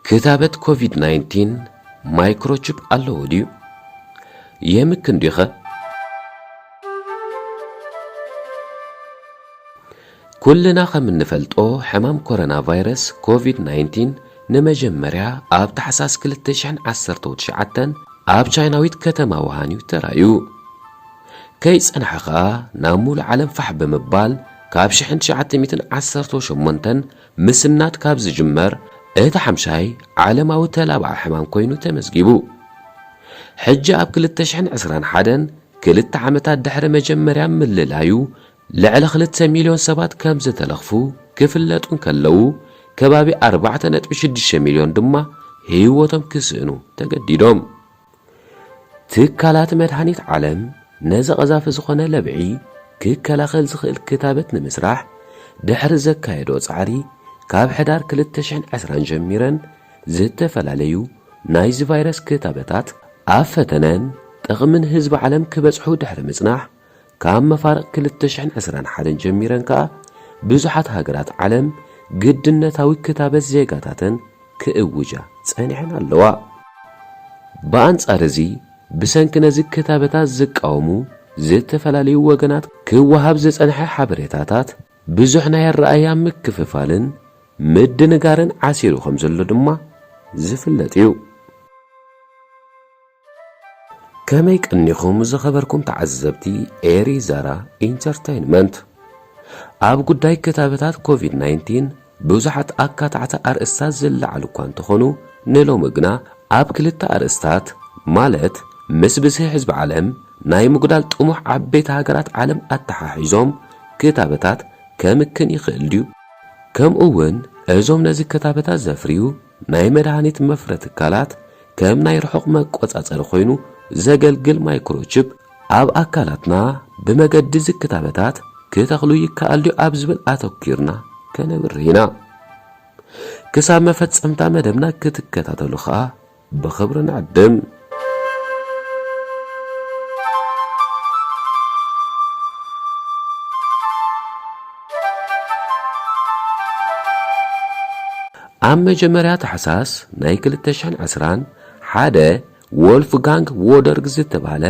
ክታበት ኮቪድ-ናይንቲን ማይክሮቺፕ ኣለዎ ድዩ? የምክን ድዩኸ? ኩልና ከም እንፈልጦ፣ ሕማም ኮሮና ቫይረስ ኮቪድ-ናይንቲን ንመጀመርያ ኣብ ታሕሳስ ክልተ ሽሕን ዓሰርተው ትሽዓተን ኣብ ቻይናዊት ከተማ ውሃን እዩ ተራእዩ። ከይጸንሐ ኸኣ ናብ ሙሉእ ዓለም ፋሕ ብምባል፣ ካብ ሽሕን ትሽዓተ ሚእትን ዓሰርተው ሸሞንተን ምስናድ ካብ ዝጅመር፣ እቲ ሓምሻይ ዓለማዊ ተላባዒ ሕማም ኮይኑ ተመዝጊቡ። ሕጂ ኣብ ክልተ ሽሕን ዕስራን ሓደን፣ ክልተ ዓመታት ድሕሪ መጀመርያ ምልላዩ፣ ልዕሊ ክልተ ሚልዮን ሰባት ከም ዝተለኽፉ ክፍለጡ እንከለዉ፣ ከባቢ ኣርባዕተ ነጥቢ ሽዱሽተ ሚልዮን ድማ ህይወቶም ክስእኑ ተገዲዶም። ትካላት መድሃኒት ዓለም ነዚ ቀዛፊ ዝኾነ ለብዒ ክከላኸል ዝኽእል ክታበት ንምስራሕ ድሕሪ ዘካየዶ ጻዕሪ፣ ካብ ሕዳር ክልተ ሽሕን ዕስራን ጀሚረን ዝተፈላለዩ ናይዚ ቫይረስ ክታበታት ኣብ ፈተነን ጥቕምን ህዝቢ ዓለም ክበጽሑ ድሕሪ ምጽናሕ፣ ካብ መፋርቕ ክልተ ሽሕን ዕስራን ሓደን ጀሚረን ከኣ ብዙሓት ሃገራት ዓለም ግድነታዊ ክታበት ዜጋታተን ክእውጃ ጸኒሐን ኣለዋ። ብኣንጻር እዚ፣ ብሰንኪ ነዚ ክታበታት ዝቃወሙ ዝተፈላለዩ ወገናት ክወሃብ ዝጸንሐ ሓበሬታታት፣ ብዙሕ ናይ ኣረኣእያ ምክፍፋልን ምድንጋርን ዓሲሩ ከም ዘሎ ድማ ዝፍለጥ እዩ። ከመይ ቀኒኹም ዝኸበርኩም ተዓዘብቲ ኤሪ ዛራ ኢንተርተይንመንት? ኣብ ጉዳይ ክታበታት ኮቪድ-ናይንቲን ብዙሓት ኣካታዕቲ ኣርእስታት ዝለዓሉ እኳ እንተኾኑ፣ ንሎሚ ግና ኣብ ክልተ ኣርእስታት፣ ማለት ምስ ብዝሒ ህዝቢ ዓለም ናይ ምጉዳል ጥሙሕ ዓበይቲ ሃገራት ዓለም ኣተሓሒዞም ክታበታት ከምክን ይኽእል ድዩ? ከምኡ እውን እዞም ነዚ ክታበታት ዘፍርዩ ናይ መድሃኒት መፍረ ትካላት ከም ናይ ርሑቕ መቆጻጸሪ ኮይኑ ዘገልግል ማይክሮቺፕ ኣብ ኣካላትና ብመገዲ እዚ ክታበታት ክተኽሉ ይከኣል ድዩ ኣብ ዝብል ኣተኲርና ከነብርህ ኢና። ክሳብ መፈጸምታ መደብና ክትከታተሉ ኸኣ ብኽብሪ ንዕድም። ኣብ መጀመርያ ታሕሳስ ናይ ክልተ ሽሕን ዕስራን ሓደ፣ ዎልፍጋንግ ዎደርግ ዝተባህለ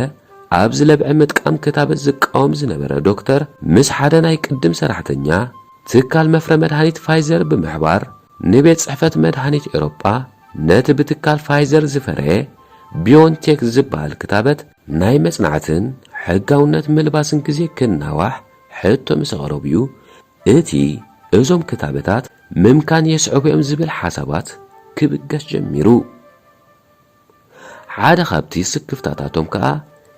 ኣብዚ ለብዒ ምጥቃም ክታበት ዝቃወም ዝነበረ ዶክተር፣ ምስ ሓደ ናይ ቅድም ሰራሕተኛ ትካል መፍረ መድሃኒት ፋይዘር ብምሕባር፣ ንቤት ጽሕፈት መድሃኒት ኤውሮጳ ነቲ ብትካል ፋይዘር ዝፈረየ ቢዮንቴክ ዝበሃል ክታበት ናይ መጽናዕትን ሕጋውነት ምልባስን ግዜ ክናዋሕ ሕቶ ምስ ኣቕረቡ'ዩ፣ እቲ እዞም ክታበታት ምምካን የስዕቡ እዮም ዝብል ሓሳባት ክብገስ ጀሚሩ። ሓደ ካብቲ ስክፍታታቶም ከኣ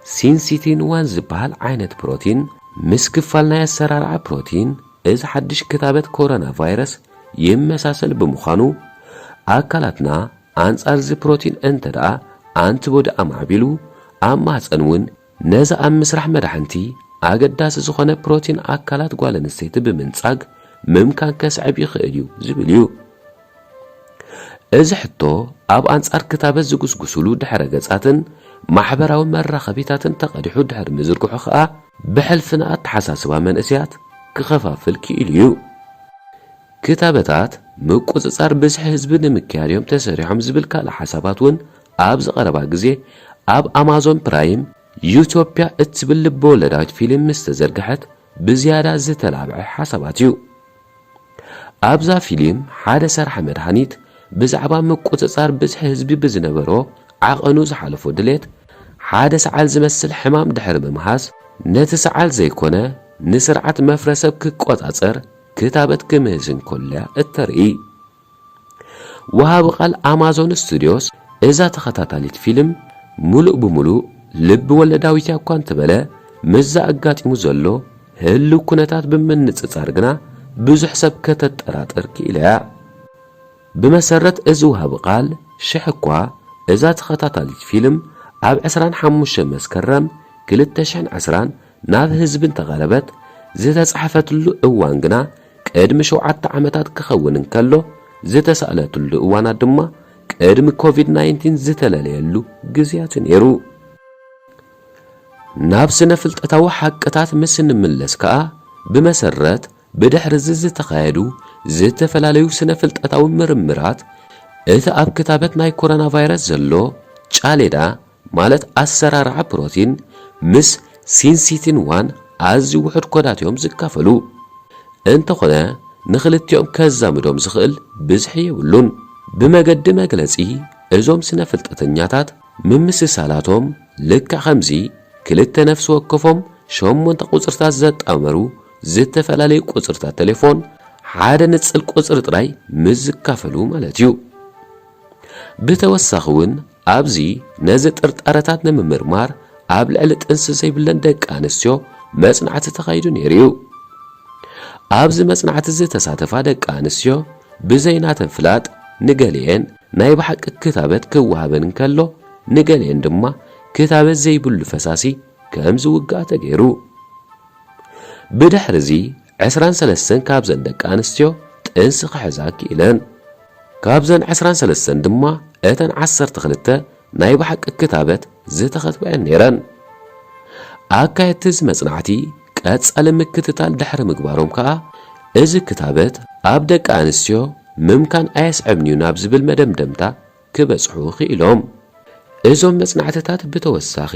ሲንሲቲን ዋን ዝበሃል ዓይነት ፕሮቲን፣ ምስ ክፋል ናይ ኣሰራርዓ ፕሮቲን እዚ ሓድሽ ክታበት ኮሮና ቫይረስ ይመሳሰል ብምዃኑ፣ ኣካላትና ኣንጻር እዚ ፕሮቲን እንተ ደኣ ኣንቲቦዲ ኣማዕቢሉ፣ ኣብ ማህጸን እውን ነዚ ኣብ ምስራሕ መድሓንቲ ኣገዳሲ ዝኾነ ፕሮቲን ኣካላት ጓል ኣንስተይቲ ብምንጻግ ምምካን ከስዕብ ይኽእል እዩ ዝብል እዩ። እዚ ሕቶ ኣብ ኣንጻር ክታበት ዝጉስጉስሉ ድሕረ ገጻትን ማሕበራዊ መራኸቢታትን ተቐዲሑ ድሕሪ ምዝርግሑ ኸኣ፣ ብሕልፊ ንኣተሓሳስባ መንእሰያት ክኸፋፍል ክኢሉ እዩ። ክታበታት ምቁጽጻር ብዝሒ ህዝቢ ንምክያድ እዮም ተሰሪሖም ዝብል ካልእ ሓሳባት እውን ኣብዚ ቀረባ ግዜ ኣብ ኣማዞን ፕራይም ዩቶፕያ እትብል ልበወለዳዊት ፊልም ምስ ተዘርግሐት ብዝያዳ ዝተላብዐ ሓሳባት እዩ። ኣብዛ ፊልም ሓደ ሰራሕ መድሃኒት ብዛዕባ ምቁጽጻር ብዝሒ ህዝቢ ብዝነበሮ ዓቐኑ ዝሓለፎ ድሌት፣ ሓደ ሰዓል ዝመስል ሕማም ድሕሪ ምምሃዝ፣ ነቲ ሰዓል ዘይኮነ ንስርዓት መፍረ ሰብ ክቆጻጸር ክታበት ክምህዝ እንከሎ እያ እተርኢ። ወሃቢ ቃል ኣማዞን ስቱዲዮስ፣ እዛ ተኸታታሊት ፊልም ምሉእ ብምሉእ ልቢ ወለዳዊት እያ እኳ እንተበለ፣ ምስዛ ኣጋጢሙ ዘሎ ህልው ኩነታት ብምንጽጻር ግና ብዙሕ ሰብ ከተጠራጥር ክኢላ እያ። ብመሰረት እዚ ወሃቢ ቃል፣ ሽሕ እኳ እዛ ተኸታታሊት ፊልም ኣብ ዕስራን ሓሙሽተን መስከረም ክልተ ሽሕን ዕስራን ናብ ህዝቢ እንተቐረበት፣ ዝተጻሕፈትሉ እዋን ግና ቅድሚ ሸውዓተ ዓመታት ክኸውን እንከሎ፣ ዝተሳእለትሉ እዋናት ድማ ቅድሚ ኮቪድ ናይንቲን ዝተለለየሉ ግዜያት እዩ ነይሩ። ናብ ስነ ፍልጠታዊ ሓቅታት ምስ እንምለስ ከኣ፣ ብመሰረት ብድሕሪ እዚ ዝተኻየዱ ዝተፈላለዩ ስነ ፍልጠታዊ ምርምራት፣ እቲ ኣብ ክታበት ናይ ኮሮና ቫይረስ ዘሎ ጫሌዳ ማለት ኣሰራርዓ ፕሮቲን ምስ ሲንሲቲን ዋን ኣዝዩ ውሑድ ኮዳት እዮም ዝካፈሉ። እንተኾነ ንኽልቲኦም ከዛምዶም ዝኽእል ብዝሒ የብሉን። ብመገዲ መግለጺ እዞም ስነ ፍልጠተኛታት ምምስሳላቶም ልክዕ ከምዚ ክልተ ነፍሲ ወከፎም ሸሞንተ ቁጽርታት ዘጣመሩ ዝተፈላለዩ ቁጽርታት ቴሌፎን ሓደ ንጽል ቁጽሪ ጥራይ ምስ ዝካፈሉ ማለት እዩ። ብተወሳኺ እውን ኣብዚ ነዚ ጥርጣረታት ንምምርማር ኣብ ልዕሊ ጥንሲ ዘይብለን ደቂ ኣንስትዮ መጽናዕቲ ተኻይዱ ነይሩ እዩ። ኣብዚ መጽናዕቲ ዝተሳተፋ ደቂ ኣንስትዮ ብዘይናተን ፍላጥ ንገሊኤን ናይ ብሓቂ ክታበት ክወሃበን እንከሎ ንገሊኤን ድማ ክታበት ዘይብሉ ፈሳሲ ከም ዝውግኣ ተገይሩ። ብድሕሪ እዚ ዕስራን ሰለስተን ካብዘን ደቂ ኣንስትዮ ጥንሲ ክሕዛ ክኢለን። ካብዘን ዕስራን ሰለስተን ድማ እተን ዓሰርተ ክልተ ናይ ብሓቂ ክታበት ዝተኸትበ እየን ነይረን። ኣካየድቲ እዚ መጽናዕቲ ቀጻሊ ምክትታል ድሕሪ ምግባሮም ከኣ እዚ ክታበት ኣብ ደቂ ኣንስትዮ ምምካን ኣየስዕብን እዩ ናብ ዝብል መደምደምታ ክበጽሑ ክኢሎም። እዞም መጽናዕትታት ብተወሳኺ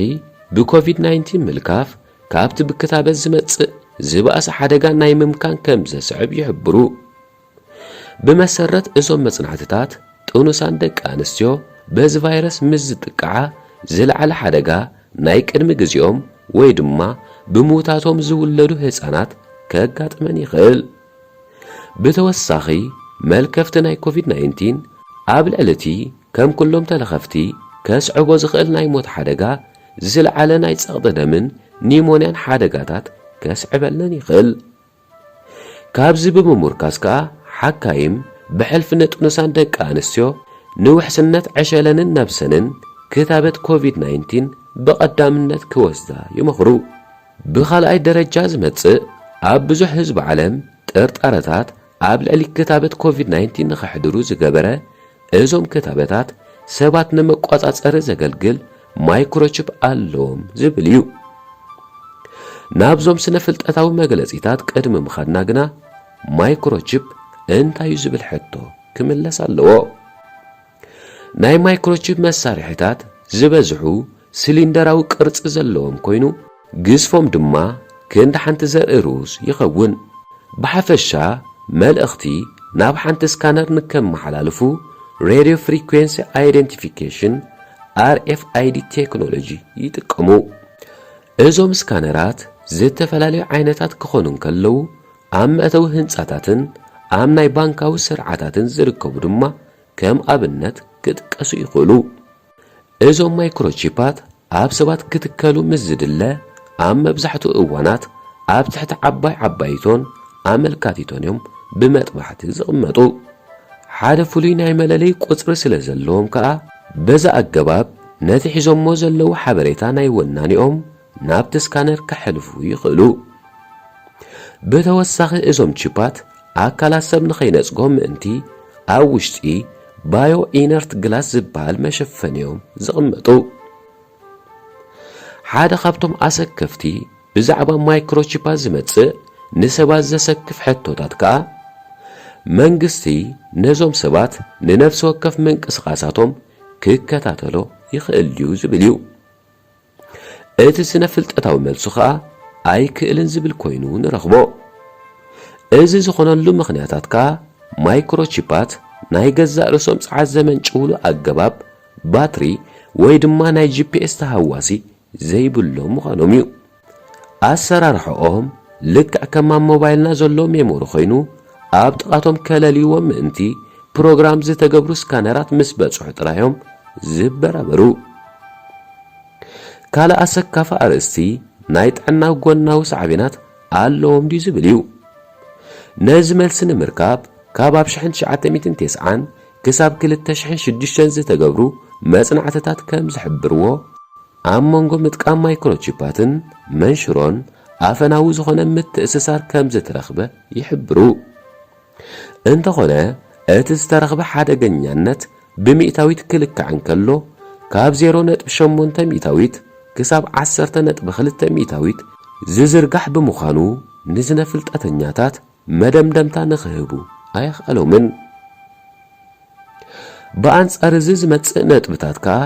ብኮቪድ ናይንቲን ምልካፍ ካብቲ ብክታበት ዝመጽእ ዝበኣሰ ሓደጋ ናይ ምምካን ከም ዘስዕብ ይሕብሩ። ብመሰረት እዞም መጽናዕትታት ጥኑሳን ደቂ ኣንስትዮ በዚ ቫይረስ ምስ ዝጥቅዓ ዝለዓለ ሓደጋ ናይ ቅድሚ ግዜኦም ወይ ድማ ብምውታቶም ዝውለዱ ህጻናት ከጋጥመን ይኽእል። ብተወሳኺ መልከፍቲ ናይ ኮቪድ ናይንቲን ኣብ ልዕሊ እቲ ከም ኩሎም ተለኸፍቲ ከስዕቦ ዝኽእል ናይ ሞት ሓደጋ ዝለዓለ ናይ ጸቕጢ ደምን ኒሞንያን ሓደጋታት ከስዕበለን ይኽእል። ካብዚ ብምሙርካስ ከኣ ሓካይም ብሕልፊ ንጥኑሳን ደቂ ኣንስትዮ ንውሕስነት ዕሸለንን ነብሰንን ክታበት ኮቪድ ናይንቲን ብቐዳምነት ክወስዳ ይመኽሩ። ብኻልኣይ ደረጃ ዝመጽእ ኣብ ብዙሕ ህዝቢ ዓለም ጥርጣረታት ኣብ ልዕሊ ክታበት ኮቪድ ናይንቲን ንኸሕድሩ ዝገበረ እዞም ክታበታት ሰባት ንመቋጻጸሪ ዘገልግል ማይክሮቺፕ ኣለዎም ዝብል እዩ። ናብዞም ስነ ፍልጠታዊ መግለጺታት ቅድሚ ምኻድና ግና ማይክሮቺፕ እንታይ እዩ ዝብል ሕቶ ክምለስ ኣለዎ። ናይ ማይክሮቺፕ መሳርሒታት ዝበዝሑ ሲሊንደራዊ ቅርጺ ዘለዎም ኮይኑ ግዝፎም ድማ ክንዲ ሓንቲ ዘርኢ ሩዝ ይኸውን። ብሓፈሻ መልእኽቲ ናብ ሓንቲ ስካነር ንከመሓላልፉ ሬድዮ ፍሪኩዌንሲ ኣይደንቲፊኬሽን ኣር ኤፍ ኣይ ዲ ቴክኖሎጂ ይጥቀሙ። እዞም ስካነራት ዝተፈላለዩ ዓይነታት ክኾኑ እንከለዉ ኣብ መእተዊ ህንጻታትን ኣብ ናይ ባንካዊ ስርዓታትን ዝርከቡ ድማ ከም ኣብነት ክጥቀሱ ይኽእሉ። እዞም ማይክሮቺፓት ኣብ ሰባት ክትከሉ ምስ ዝድለ ኣብ መብዛሕትኡ እዋናት ኣብ ትሕቲ ዓባይ ዓባይቶን ኣመልካቲቶን እዮም ብመጥባሕቲ ዝቕመጡ። ሓደ ፍሉይ ናይ መለለይ ቁጽሪ ስለ ዘለዎም ከኣ በዚ ኣገባብ ነቲ ሒዞሞ ዘለዉ ሓበሬታ ናይ ወናኒኦም ናብቲ ስካነር ከሕልፉ ይኽእሉ። ብተወሳኺ እዞም ቺፓት ኣካላት ሰብ ንኸይነጽጎ ምእንቲ ኣብ ውሽጢ ባዮ ኢነርት ግላስ ዝበሃል መሸፈኒ እዮም ዝቕመጡ። ሓደ ካብቶም ኣሰከፍቲ ብዛዕባ ማይክሮቺፓት ዝመጽእ ንሰባት ዘሰክፍ ሕቶታት ከኣ መንግስቲ ነዞም ሰባት ንነፍሲ ወከፍ ምንቅስቓሳቶም ክከታተሎ ይኽእል ድዩ ዝብል እዩ። እቲ ስነ ፍልጠታዊ መልሱ ኸኣ ኣይክእልን ዝብል ኮይኑ ንረኽቦ። እዚ ዝኾነሉ ምኽንያታት ከኣ ማይክሮቺፓት ናይ ገዛእ ርእሶም ጸዓት ዘመንጭውሉ ኣገባብ ባትሪ ወይ ድማ ናይ ጂ ፒ ኤስ ተሃዋሲ ዘይብሎም ምዃኖም እዩ። ኣሰራርሕኦም ልክዕ ከም ኣብ ሞባይልና ዘሎ ሜሞሪ ኮይኑ ኣብ ጥቓቶም ከለልይዎም ምእንቲ ፕሮግራም ዝተገብሩ ስካነራት ምስ በጽሑ ጥራዮም ዝበራበሩ። ካልእ ኣሰካፊ ኣርእስቲ ናይ ጥዕና ጎናዊ ሳዕቤናት ኣለዎም ድዩ ዝብል እዩ። ነዚ መልሲ ንምርካብ ካብ ኣብ ሽሕን ትሽዓተ ሚእትን ተስዓን ክሳብ ክልተ ሽሕን ሽዱሽተን ዝተገብሩ መጽናዕትታት ከም ዝሕብርዎ ኣብ መንጎ ምጥቃም ማይክሮቺፓትን መንሽሮን ኣፈናዊ ዝኾነ ምትእስሳር ከም ዝተረኽበ ይሕብሩ። እንተኾነ እቲ ዝተረኽበ ሓደገኛነት ብሚእታዊት ክልካዕ እንከሎ ካብ ዜሮ ነጥቢ ሸሞንተ ሚእታዊት ክሳብ ዓሰርተ ነጥቢ ክልተ ሚእታዊት ዝዝርጋሕ ብምዃኑ ንስነ ፍልጠተኛታት መደምደምታ ንኽህቡ ኣየኽኣሎምን። ብኣንጻር እዚ ዝመጽእ ነጥብታት ከኣ፣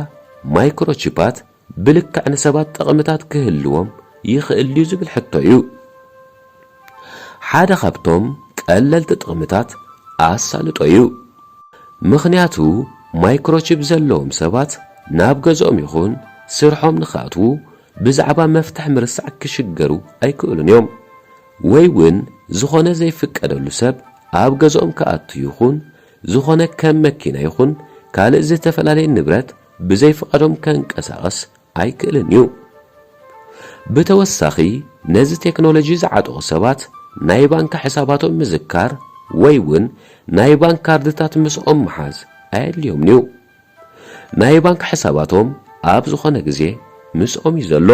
ማይክሮቺፓት ብልክዕ ንሰባት ጥቕምታት ክህልዎም ይኽእል ድዩ ዝብል ሕቶ እዩ። ሓደ ካብቶም ቀለልቲ ጥቕምታት ኣሳልጦ እዩ። ምኽንያቱ፣ ማይክሮቺፕ ዘለዎም ሰባት ናብ ገዝኦም ይኹን ስርሖም ንኽኣትዉ ብዛዕባ መፍትሕ ምርሳዕ ክሽገሩ ኣይክእሉን እዮም። ወይ እውን ዝኾነ ዘይፍቀደሉ ሰብ ኣብ ገዝኦም ክኣቱ ይኹን ዝኾነ ከም መኪና ይኹን ካልእ ዝተፈላለየ ንብረት ብዘይ ፍቓዶም ከንቀሳቐስ ኣይክእልን እዩ። ብተወሳኺ፣ ነዚ ቴክኖሎጂ ዝዓጠቑ ሰባት ናይ ባንክ ሕሳባቶም ምዝካር ወይ እውን ናይ ባንክ ካርድታት ምስኦም ምሓዝ ኣየድልዮምን እዩ። ናይ ባንክ ሕሳባቶም ኣብ ዝኾነ ግዜ ምስኦም እዩ ዘሎ።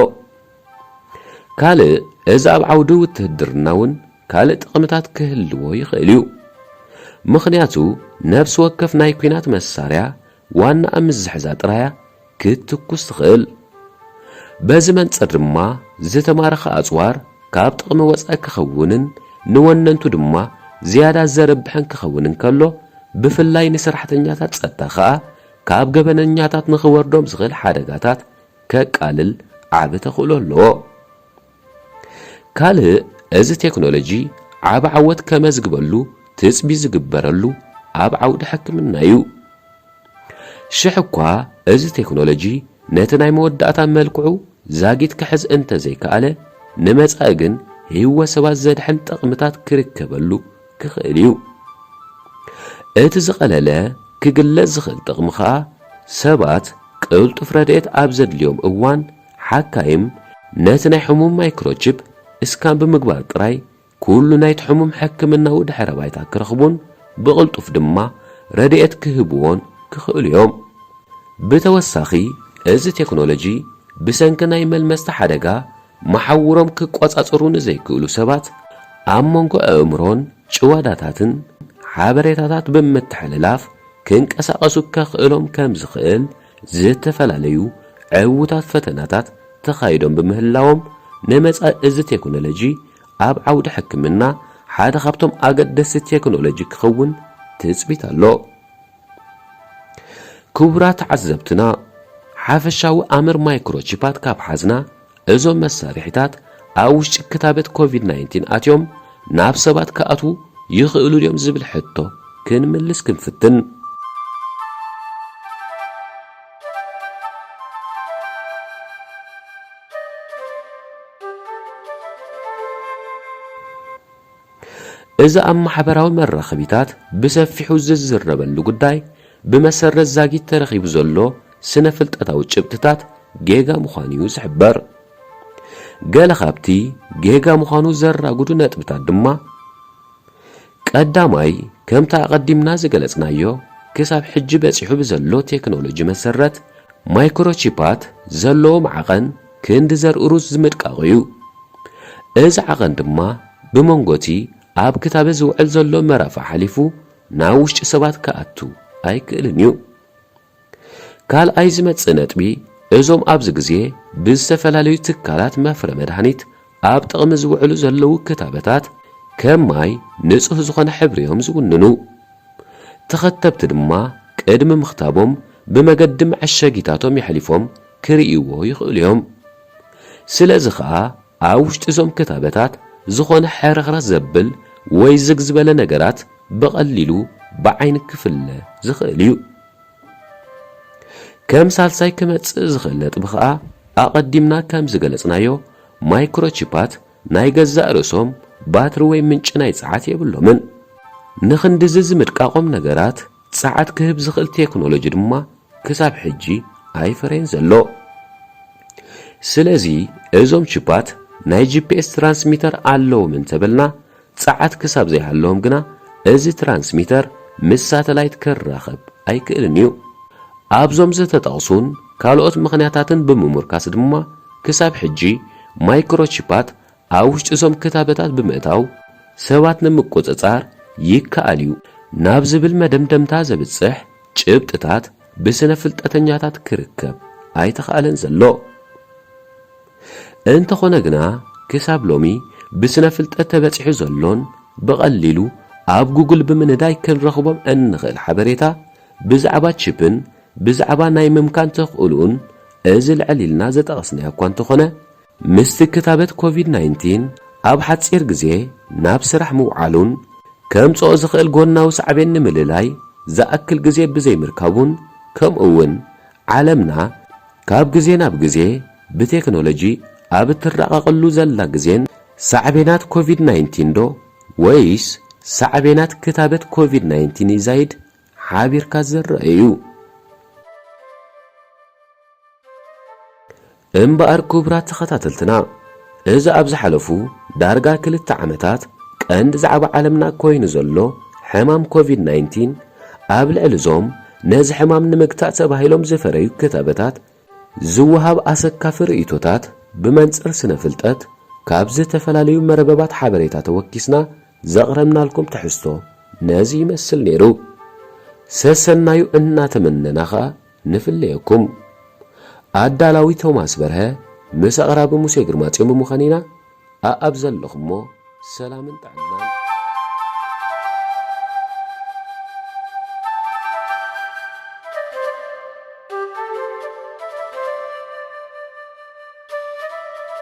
ካልእ፣ እዚ ኣብ ዓውዲ ውትህድርና እውን ካልእ ጥቕምታት ክህልዎ ይኽእል እዩ። ምኽንያቱ፣ ነፍሲ ወከፍ ናይ ኲናት መሳርያ ዋናኣ ምስ ዝሕዛ ጥራያ ክትትኩስ ትኽእል። በዚ መንጽር ድማ፣ ዝተማረኸ ኣጽዋር ካብ ጥቕሚ ወጻኢ ክኸውንን ንወነንቱ ድማ ዝያዳ ዘርብሕን ክኸውን እንከሎ፣ ብፍላይ ንሰራሕተኛታት ጸጥታ ከኣ ካብ ገበነኛታት ንኽወርዶም ዝኽእል ሓደጋታት ከቃልል ዓቢ ተኽእሎ ኣለዎ። ካልእ፣ እዚ ቴክኖሎጂ ዓቢ ዓወት ከመዝግበሉ ትጽቢ ዝግበረሉ ኣብ ዓውዲ ሕክምና እዩ። ሽሕ እኳ እዚ ቴክኖሎጂ ነቲ ናይ መወዳእታ መልክዑ ዛጊት ክሕዝ እንተ ዘይከኣለ፣ ንመጻኢ ግን ህይወት ሰባት ዘድሕን ጥቕምታት ክርከበሉ ክኽእል እዩ። እቲ ዝቐለለ ክግለጽ ዝኽእል ጥቕሚ ኸኣ፣ ሰባት ቅልጡፍ ረድኤት ኣብ ዘድልዮም እዋን፣ ሓካይም ነቲ ናይ ሕሙም ማይክሮቺፕ እስካን ብምግባር ጥራይ፣ ኩሉ ናይቲ ሕሙም ሕክምናዊ ድሕረ ባይታ ክረኽቡን ብቕልጡፍ ድማ ረድኤት ክህብዎን ክኽእሉ እዮም። ብተወሳኺ፣ እዚ ቴክኖሎጂ ብሰንኪ ናይ መልመስቲ ሓደጋ መሓውሮም ክቆጻጸሩ ንዘይክእሉ ሰባት፣ ኣብ መንጎ ኣእምሮን ጭዋዳታትን ሓበሬታታት ብምትሕልላፍ ክንቀሳቐሱ ከኽእሎም ከም ዝኽእል፣ ዝተፈላለዩ ዕዉታት ፈተናታት ተኻይዶም ብምህላዎም፣ ንመጻኢ እዚ ቴክኖሎጂ ኣብ ዓውዲ ሕክምና ሓደ ካብቶም ኣገደስቲ ቴክኖሎጂ ክኸውን ትጽቢት ኣሎ። ክቡራት ተዓዘብትና፣ ሓፈሻዊ ኣምር ማይክሮቺፓት ካብ ሓዝና፣ እዞም መሳርሒታት ኣብ ውሽጢ ክታበት ኮቪድ ናይንቲን ኣትዮም ናብ ሰባት ክኣትዉ ይኽእሉ ድዮም ዝብል ሕቶ ክንምልስ ክንፍትን። እዚ ኣብ ማሕበራዊ መራኸቢታት ብሰፊሑ ዝዝረበሉ ጉዳይ፣ ብመሰረት ዛጊት ተረኺቡ ዘሎ ስነ ፍልጠታዊ ጭብጥታት ጌጋ ምዃኑ እዩ ዝሕበር። ገለ ካብቲ ጌጋ ምዃኑ ዘራጉዱ ነጥብታት ድማ፣ ቀዳማይ፣ ከምቲ ኣቐዲምና ዝገለጽናዮ፣ ክሳብ ሕጂ በጺሑ ብዘሎ ቴክኖሎጂ መሰረት፣ ማይክሮቺፓት ዘለዎም ዓቐን ክንዲ ዘርኢ ሩዝ ዝምድቃቑ እዩ። እዚ ዓቐን ድማ ብመንጎቲ ኣብ ክታበት ዝውዕል ዘሎ መራፋ ሓሊፉ ናብ ውሽጢ ሰባት ክኣቱ ኣይክእልን እዩ። ካልኣይ ዝመጽእ ነጥቢ፣ እዞም ኣብዚ ግዜ ብዝተፈላለዩ ትካላት መፍረ መድሃኒት ኣብ ጥቕሚ ዝውዕሉ ዘለዉ ክታበታት ከም ማይ ንጹህ ዝኾነ ሕብሪ እዮም ዝውንኑ። ተኸተብቲ ድማ ቅድሚ ምኽታቦም ብመገዲ መዐሸጊታቶም የሕሊፎም ክርእይዎ ይኽእሉ እዮም። ስለዚ ኸኣ ኣብ ውሽጢ እዞም ክታበታት ዝኾነ ሕርኽርኽ ዘብል ወይ ዝግ ዝበለ ነገራት ብቐሊሉ ብዓይኒ ክፍለ ዝኽእል እዩ። ከም ሳልሳይ ክመጽእ ዝኽእል ነጥቢ ኸኣ፣ ኣቐዲምና ከም ዝገለጽናዮ፣ ማይክሮቺፓት ናይ ገዛእ ርእሶም ባትሪ ወይ ምንጪ ናይ ጸዓት የብሎምን። ንኽንድዚ ዝምድቃቖም ነገራት ጸዓት ክህብ ዝኽእል ቴክኖሎጂ ድማ ክሳብ ሕጂ ኣይፈረየን ዘሎ። ስለዚ እዞም ቺፓት ናይ ጂ ፒ ኤስ ትራንስሚተር ኣለዎም እንተበልና፣ ጸዓት ክሳብ ዘይሃለዎም ግና፣ እዚ ትራንስሚተር ምስ ሳተላይት ክራኸብ ኣይክእልን እዩ። ኣብዞም ዝተጠቕሱን ካልኦት ምኽንያታትን ብምሙርካስ ድማ፣ ክሳብ ሕጂ ማይክሮቺፓት ኣብ ውሽጢ እዞም ክታበታት ብምእታው፣ ሰባት ንምቁጽጻር ይከኣል እዩ ናብ ዝብል መደምደምታ ዘብጽሕ ጭብጥታት ብስነ ፍልጠተኛታት ክርከብ ኣይተኻእለን ዘሎ። እንተኾነ ግና፣ ክሳብ ሎሚ ብስነ ፍልጠት ተበጺሑ ዘሎን ብቐሊሉ ኣብ ጉግል ብምንዳይ ክንረኽቦም እንኽእል ሓበሬታ፣ ብዛዕባ ቺፕን ብዛዕባ ናይ ምምካን ተኽእልኡን እዚ ልዕል ኢልና ዘጠቐስናዮ እኳ እንተኾነ፣ ምስቲ ክታበት ኮቪድ ናይንቲን ኣብ ሓጺር ግዜ ናብ ስራሕ ምውዓሉን ከምጽኦ ዝኽእል ጎናዊ ሳዕቤን ንምልላይ ዝኣክል ግዜ ብዘይምርካቡን፣ ከምኡ እውን ዓለምና ካብ ግዜ ናብ ግዜ ብቴክኖሎጂ ኣብ እትራቐቐሉ ዘላ ግዜን፣ ሳዕቤናት ኮቪድ ናይንቲን ዶ ወይስ ሳዕቤናት ክታበት ኮቪድ ናይንቲን ይዛይድ ሓቢርካ ዝረአ እዩ። እምበኣር ክቡራት ተኸታተልትና፣ እዚ ኣብ ዝሓለፉ ዳርጋ ክልተ ዓመታት ቀንዲ ዛዕባ ዓለምና ኮይኑ ዘሎ ሕማም ኮቪድ ናይንቲን፣ ኣብ ልዕሊ እዞም ነዚ ሕማም ንምግታእ ተባሂሎም ዝፈረዩ ክታበታት ዝወሃብ ኣሰካፊ ርእይቶታት ብመንጽር ስነ ፍልጠት ካብ ዝተፈላለዩ መርበባት ሓበሬታ ተወኪስና ዘቕረብናልኩም ትሕዝቶ ነዚ ይመስል ነይሩ። ሰሰናዩ እናተመነና ኸኣ ንፍለየኩም። ኣዳላዊ ቶማስ በርሀ ምስ ኣቕራቢ ሙሴ ግርማጽዮን ብምዃን ኢና ኣኣብ ዘለኹሞ ሰላምን ጥዕናን